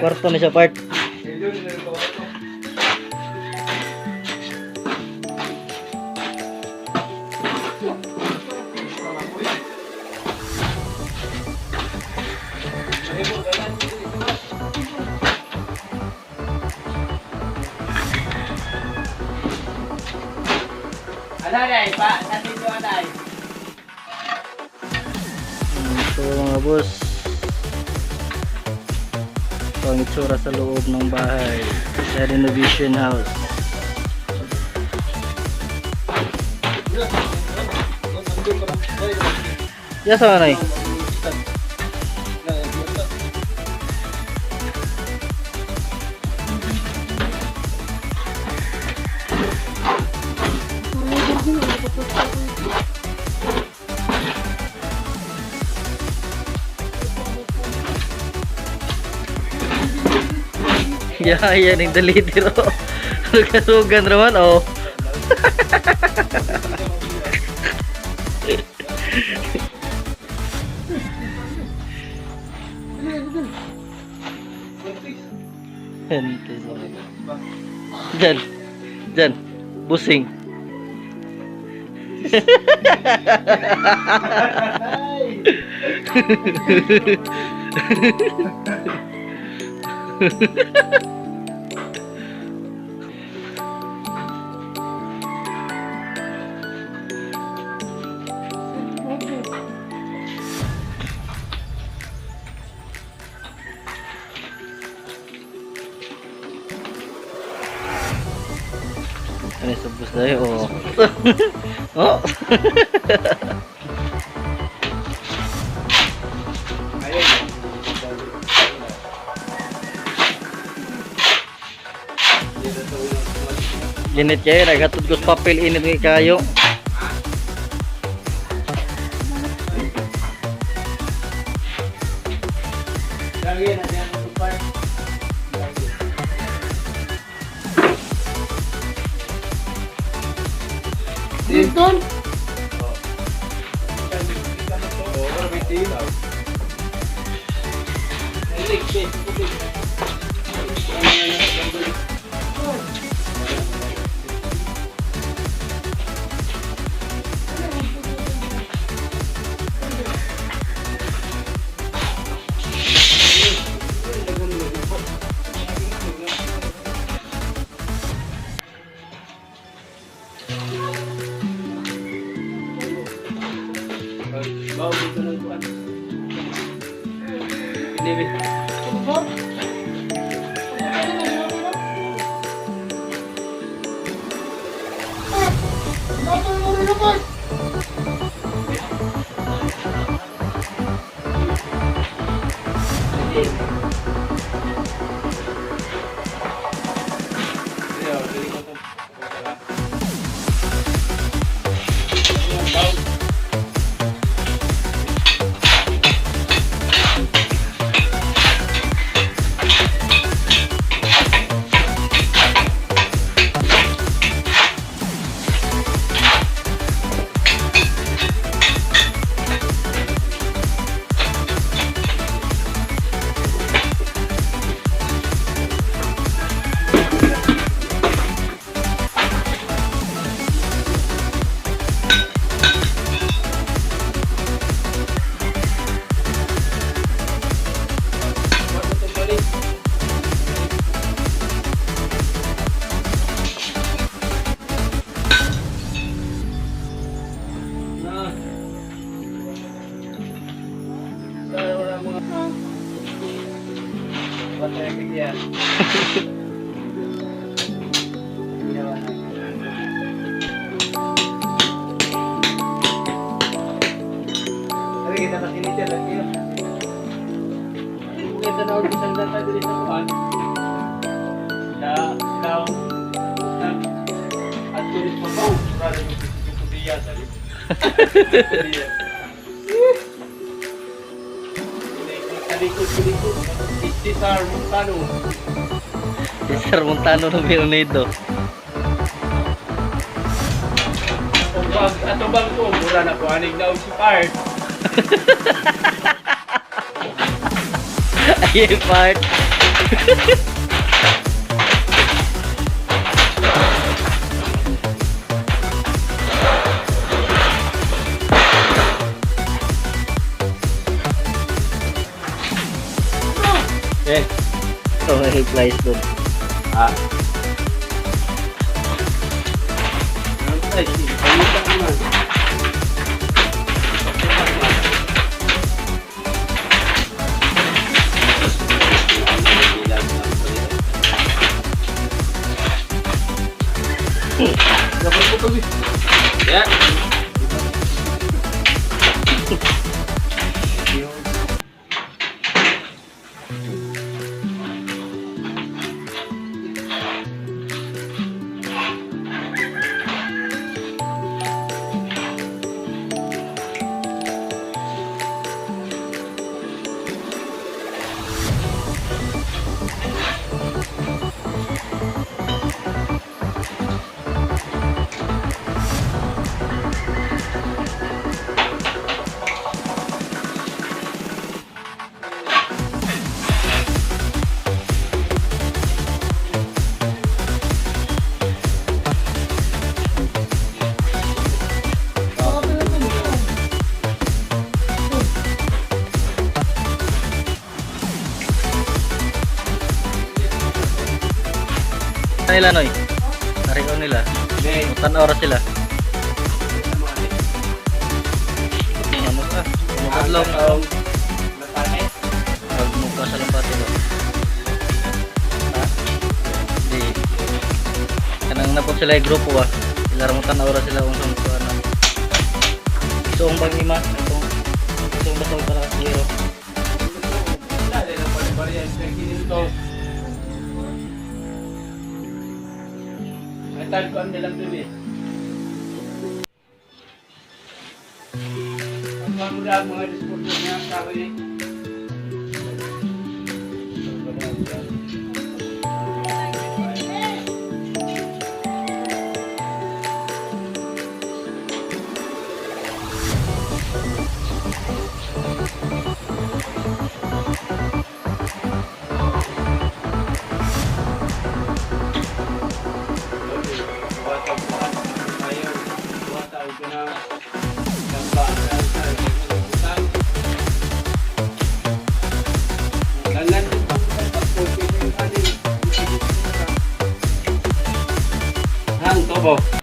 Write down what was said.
Kwarto na siya part. Anay, pa, sa dito anay. So mga boss, ito ang itsura sa loob ng bahay sa renovation house. Yes, anay. Yeah, yan ang dalitiro. Nagkasugan naman, oh. Hente Diyan. Diyan. Busing. Ano sa bus tayo, oh. Oh. Init kayo, naghatod ko sa papel, init nga kayo. Lagi na diyan ang park. Dito? Cesar Montano. Cesar Montano ng Bernardo. Atubang, atubang ko, mura na ko, anig na si Park. Ay, part. Eh. So, may flies doon. Ah. Ay, pangita naman. Yeah. Nila, Noy. Narikaw nila. Tanaw ra sila. Ano ka? Makadlong. Pagmuka sa lampati ba? Ha? Di. Kanang napot sila yung grupo ah. Sila ra mo tanaw ra sila kung saan ko ano. Isuong bang ima? Itong isuong basol para sa zero. Ay, tagkuan nilang dun eh. Ang mga mga diskurso niya, sabi eh. Hang tobo.